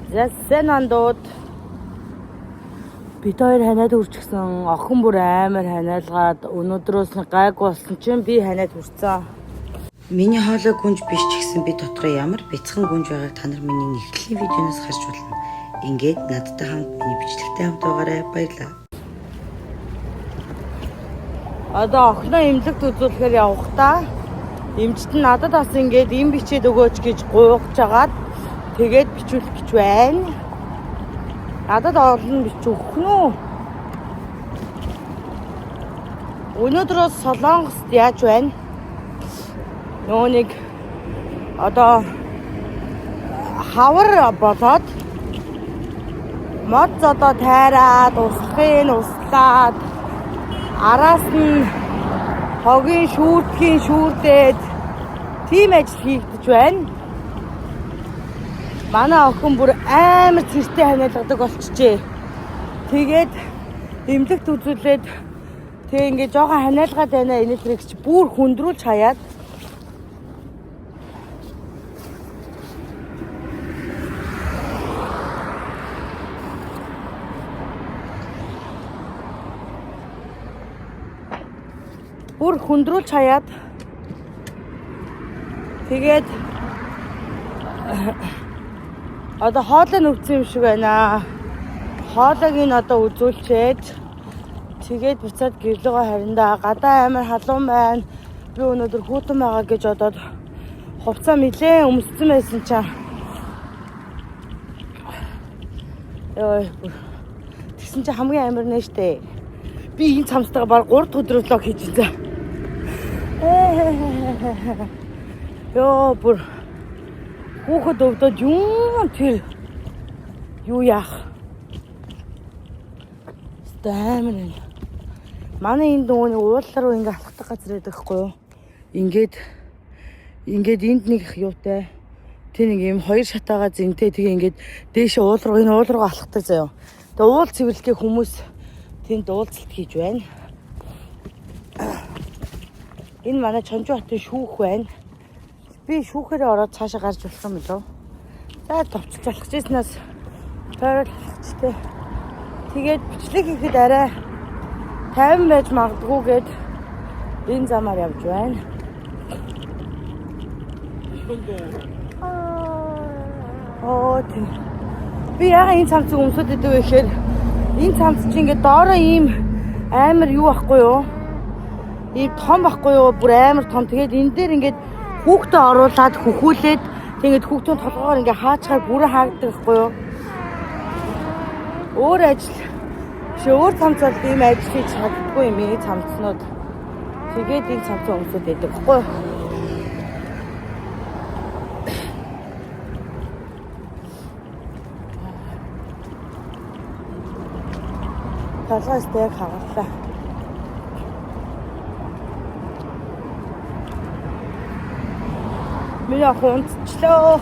За сэнандууд бид хоёр ханиад хүрчихсэн. Охин бүр амар ханиалгаад өнөөдрөөс нь гайгүй болсон чинь би ханиад хүрсэн. Миний хоолой гүнж биш ч гэсэн би дотроо ямар бяцхан гүнж байгааг та нар миний нэгтгэлийн видеоноос харж болно. Ингээд надтай хамт миний бичлэгтэй хамт байгаарай. Баярлалаа. Одоо охиноо эмнэлэгт үзүүлэхээр явахдаа эмчт нь надад бас ингээд им бичээд өгөөч гэж гуйгаж агаад тэгээд бичүүлэх гэж байна. Надад олон бичиж өгөх нь үү? Өнөөдрөөс Солонгост яаж байна? Нөгөө нэг одоо хавар болоод мод зодоо тайраад услахын услаад араас нь хогийн шүүрдгийн шүүрдээд тийм ажил хийгдэж байна. Манай охин бүр амар цэртэй ханиалгадаг болчихжээ. Тэгээд эмнэлэгт үзүүлээд тэг ингээ жоохон ханиалгаад байна энэ тэрэг чи бүр хүндрүүлж хаяад бүр хүндрүүлж хаяад тэгээд одоо хоолой нүвцэн юм шиг байна. Хоолойг нь одоо үзүүлчихэд тэгээд буцаад гэрлөөгөө харина. Гадаа амар халуун байна. Би өнөөдөр хүүтэн байгаа гэж бодоод хувцас нилээн өмссөн байсан чинь ёо тэгсэн чинь хамгийн амар нэ штэ. Би энэ цамцтайгаа баг 3 дахь өдөр влог хийж байна. Йоо бүр хүүхэд өвдөд юм тэр юу яах. Өстой амар байна. Манай энд нөгөө нэг уул руу ингээ алхдаг газар байдаг хгүй юу? Ингээд ингээд энд нэг юутай тэр нэг юм хоёр шатаага зинтэй тэгээ ингээд дээшээ уул руу энэ уул руу алхдаг заяа. Тэгээ уул цэвэрлэхээ хүмүүс тэнд уулзалт хийж байна. Энэ манай Чонжин хотын шүүх байна. Би шүүхээрээ ороод цаашаа гарч болох юм болов. За товчилж алхаж ирснээс тойрол алхажтэй. Тэгээд бичлэг хийхэд арай 50 байж магадгүй гэд энэ замаар явж байна. Оо тийм. Би яага энэ цамцыг өмсөд идэв вэ гэхээр энэ цамц чинь ингээд доороо ийм амар юу байхгүй юу? Ийм том байхгүй юу? Бүр амар том. Тэгээд энэ дээр ингээд хүүхдээ оруулаад хөхүүлээд тэгээд хүүхдийн толгоогоор ингээд хаачгаар бүрэн хаагддаг байхгүй юу? Өөр ажил биш өөр цамц бол ийм ажил хийж чаддгүй юм ийм цамцнууд. Тэгээд энэ цамцаа өмсөд идэв байхгүй юу? Толгой өстө яг хагарлаа. Миний охин унтчлаа.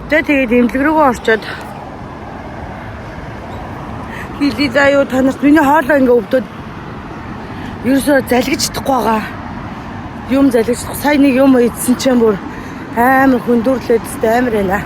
За тэгээд эмнэлэг рүүгээ орчоод хилий заа юу та нарт миний хоолой ингээ өвдөд ерөөсөө залгиж чадахгүй байгаа. Юм залгиж чадахгүй. Сая нэг юм идсэн чинь бүр амар хүндүрлээд өстой амар байна.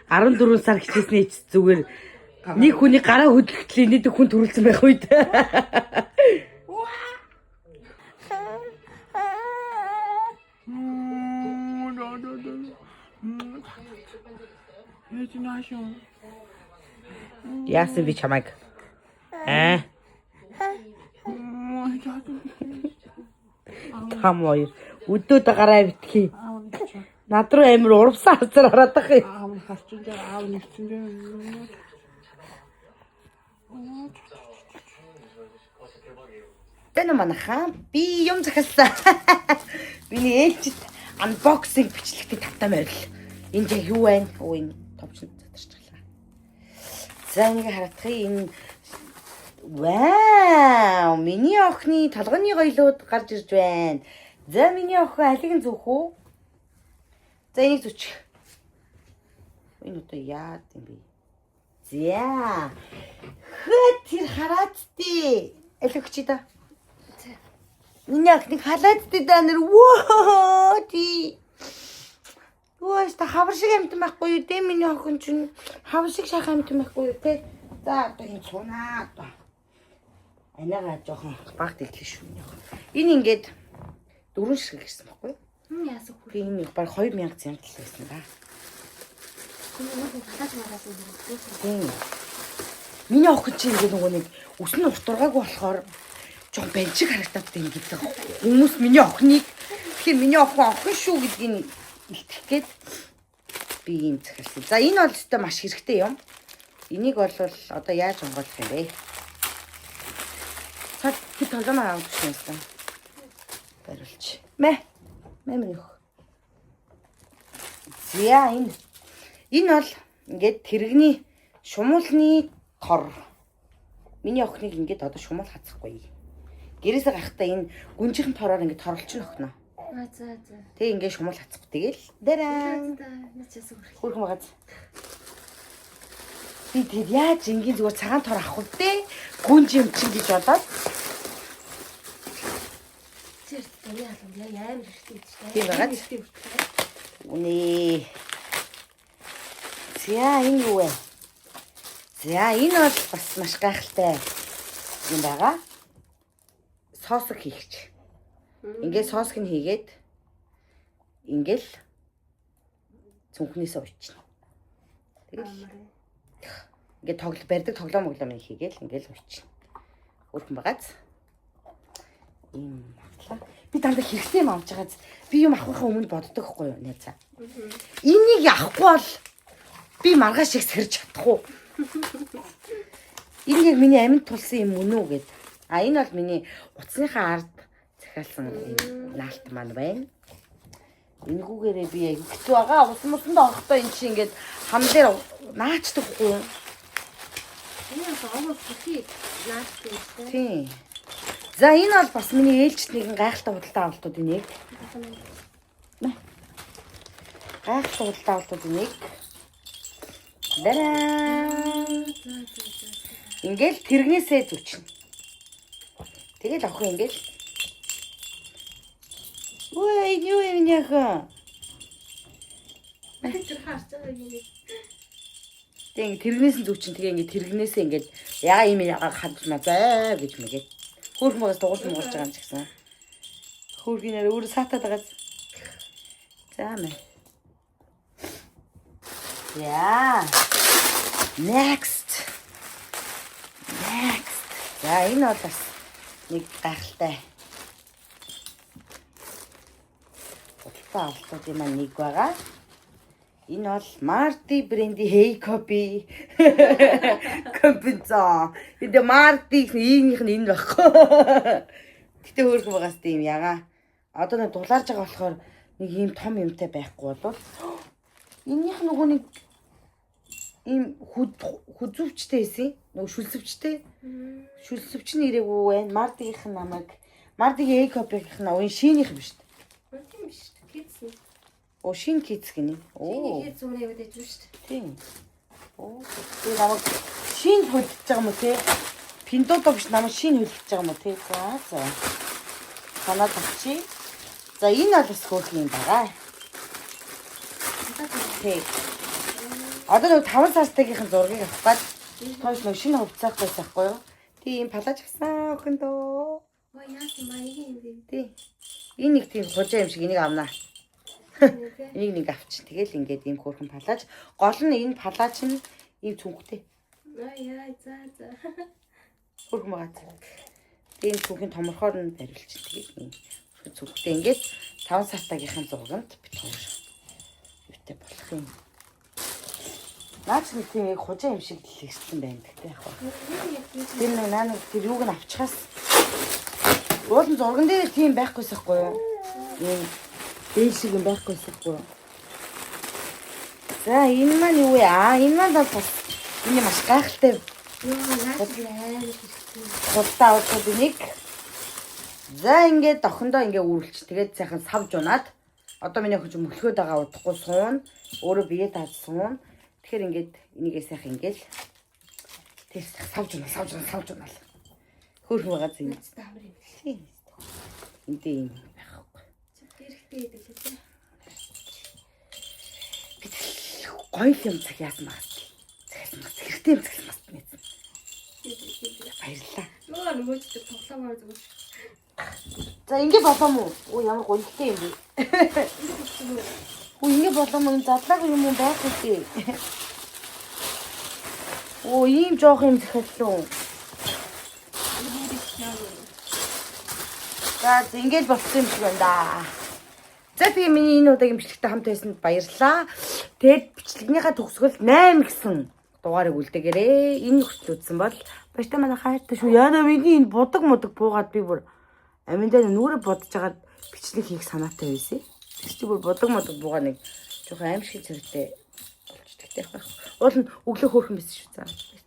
14 сар хичээсний эцэс зүгээр нэг хүний гараа хөдлөхтөл инээдэг хүн төрүүлсэн байх үед. Яасан би чамайг? Аа. Там хоёр өдөөд гараа битгий. Над руу амир урвсан хазар хараад ах юм. Аав нь харчин дээр аав нь ирсэн дээр. Тэн манайхаа би юм захиалсан. Миний ээлжит unboxing бичлэгтээ тавтай морил. Энд яг юу байна? Өө энэ товчон задарчлаа. За энийг харатхыг энэ Вау, миний охины толгойн гоёлууд гарч ирж байна. За миний охин алиг нь зүүх үү? За энийг зүчих. Энэ одоо яад юм бэ? За. Хөө тэр хараад тий. Алиг өгчий да. Миний охиныг халаад тий да нэр вөө тий. Юу та хавар шиг амтан байхгүй юу те миний охин чинь хавар шиг шахах амтан байхгүй юу те. За одоо энэ цунаа одоо. Анагаа жоохон баг тэглэх шүү миний охин. Энэ ингээд дөрвөн ширхэг гэсэн байхгүй юу? Яасан хөр. Би энэ баг 2000 зямдал байсан да. Хүмүүс халааж мараад юм. Тийм. Миний охин чинь ингээд нөгөө нэг өс нь урт ургаагүй болохоор жоохон банчиг харагдаад байна гэдэг. Хүмүүс миний охиныг тэгэхээр миний охин охин шүү гэдгийг илтгэх гээд би ийм захиалсан. За энэ бол өстой маш хэрэгтэй юм. Энийг бол одоо яаж онгойлох юм бэ? Цаг тэр толгомоо авах гэж байна. Бариулч. Мэ. Мэ минь өх. За энэ энэ бол ингээд тэрэгний шумуулны тор. Миний охиныг ингээд одоо шумуул хацахгүй. Гэрээсээ гарахдаа энэ гүнжийнхэн тороор ингээд торлолчихно охиноо. Аа за за. Тэг ингээд шумуул хацахгүй. Тэгэл дараа. За наач яасан хөр. Хөөрхөн багаз. Би тэр яаж энгийн зүгээр цагаан тор авах вэ? Гүнж юм чинь гэж бодоод Тэр таны халуун яа амар хэрэгтэй гэж та. Тийм байгааз. Хэрэгтэй хүртэл. Үнэ. За энэ юу вэ? За энэ бол бас маш гайхалтай юм байгаа. Соосог хийхч. Ингээд соосг нь хийгээд ингээл цүнхнээсээ уйчна. Тэгэл ингээд тоглол барьдаг тоглоом моглоом хийгээл ингээл уйчна. Өөрхөн багаз. Ийм авлаа. Би дандаа хэрэгтэй юм авч байгааз би юм авахынхаа өмнө боддог хгүй юу найзаа. Энийг авахгүй бол би маргааш их сэрж чадахгүй. Энэ яг миний амьд тулсан юм мөн үү гэд. А энэ бол миний утасныхаа ард захиалсан юм наалт маань байна. Энэгүүгээрээ би яг хэцүү байгаа. Ус мусанд орохдоо эн чинь ингээд хам дээр наачдаг хгүй юу? Энэ бас овоо бүхий наач гэж та. Тийм. За энэ бол бас миний ээлжит нэгэн гайхалтай худалдаа авалтуудын нэг. Гайхалтай худалдаа авалтуудын нэг. Дараа. Ингээл тэрэгнээсээ зүчнэ. Тэгэл охин ингээл. Үй, юу юм энэ охин? Тэр харж байгаа юм. Тэг ингээ тэрэгнээс нь зүчин тэгээ ингээ тэрэгнээсээ ингээд яга юм яга хадмаа заа гэж мэгээ. Хөөрхөн багаас дугуурсан муурж байгаа юм ч гэсэн. Хөөрхийнээр өөрөө саатаад байгаас. За мэ. Яа. Next. Next. За энэ бол бас нэг гайхалтай. Худалдаа авалтуудын маань нэг байгаа. Энэ бол Marty бренди Hey Copy компенсаа. Энэ Marty ийнийх нь энэ байхгүй. Гэтэ хөөрхөн байгаас тийм яга. Одоо нэг дулаарж байгаа болохоор нэг ийм том юмтай байхгүй бол энийх нөгөө нэг ийм хүзүүвчтэй байсан. Нөгөө шүлсвчтэй. Шүлсвч нь ирээгүй байна. Marty-ийнх нь намайг Marty-ийн Hey Copy-ийнх нь энэ шинийх юм шүү дээ. Тийм биш. Кидс. Оо шин кидс гинэ. Оо. Чиний кидс үнэ яваад ээж шүү дээ. Тийм. Оо, би намайг шин хөдөлж байгаа юм уу те? Пиндодо биш намайг шин хөдөлж байгаа юм уу те? За за. Санаад авчи. За энэ бол бас хөөрхөн юм байгаа. Тэг. Одоо нөгөө 5 сартагийнхэн зургийг авах гад тоош нөгөө шинэ хувцас авах байсан байхгүй юу? Тий, ийм палаж авсан охиндоо. Ой, яасан маяг юм бэ? Тий. Энэ нэг тийм хужаа юм шиг энийг авнаа. Энийг нэг авчин. Тэгэл ингээд ийм хөөрхөн палаж. Гол нь энэ палаж нь ийм цүнхтэй. Ой, яа, за за. Хөөрхөн байгаа. Тэгээ энэ цүнхийн томорхоор нь бариулчих. Тэгээд ийм хөөрхөн цүнхтэй ингээд 5 сартагийнхэн зурганд бит хоёр юутай болох юм. Наач нэг тийм яг хужаа юм шиг л ирсэн байна гэхдээ яг. Тэр нэг наа нэг тэр юуг нь авчихаас уул нь зурган дээр тийм байхгүйс байхгүй юу? Ийм дээд шиг юм байхгүйс байхгүй юу? За энэ маань юу вэ? Аа энэ маань бол бас энэ маш гайхалтай Йоо, наач амар хэрэгтэй. худалдаа авахд энийг. За ингээд охиндоо ингээд үүрлч. Тэгээд сайхан савж унаад одоо миний охин ч мөлхөөд байгаа удахгүй суун. Өөрөө бие дааж суун. Тэгэхээр ингээд энийгээ сайхан ингээд тэр сайхан савж унаа, савж унаа, савж унаа. Хөөрхөн байгаа зэн. Наач амар юм шиг. Энд ийм байхгүй. Чи хэрэгтэй гэдэг л үү? Би гоё юм цаг яасан багас. Захиалсан багас. Хэрэгтэй юм захиалсан багас мэдсэн. Баярлалаа. Йоо, нөгөө ч тоглоомоор зүгээр. За ингэ болоо мó? Оо ямар гонхтой юм бэ? Оо ингэ болоо мó? Энэ задлаагүй юм уу байхгүй дээ. Оо ийм жоох юм захиаллаа. За ингэж болсон юм шиг байна да. За тэгээ миний энэ удаагийн бичлэгтэй хамт байсанд баярлалаа. Тэгээд бичлэгнийхаа төгсгөлд 8 гэсэн дугаарыг үлдээгээрэй. Энэ хүртэл үзсэн бол баяртай манай хайртай шүү. Яна миний энэ будаг мудаг буугаад би бүр амин дээр нүрэ бодож хагаад бичлэг хийх санаатай байсан. Тэр чи бүр будаг мудаг буугаа нэг жоохон аим шиг зэрэгтэй болчихдаг байх. Уул нь өглөө хөөрхөн байсан шүү. За баяртай.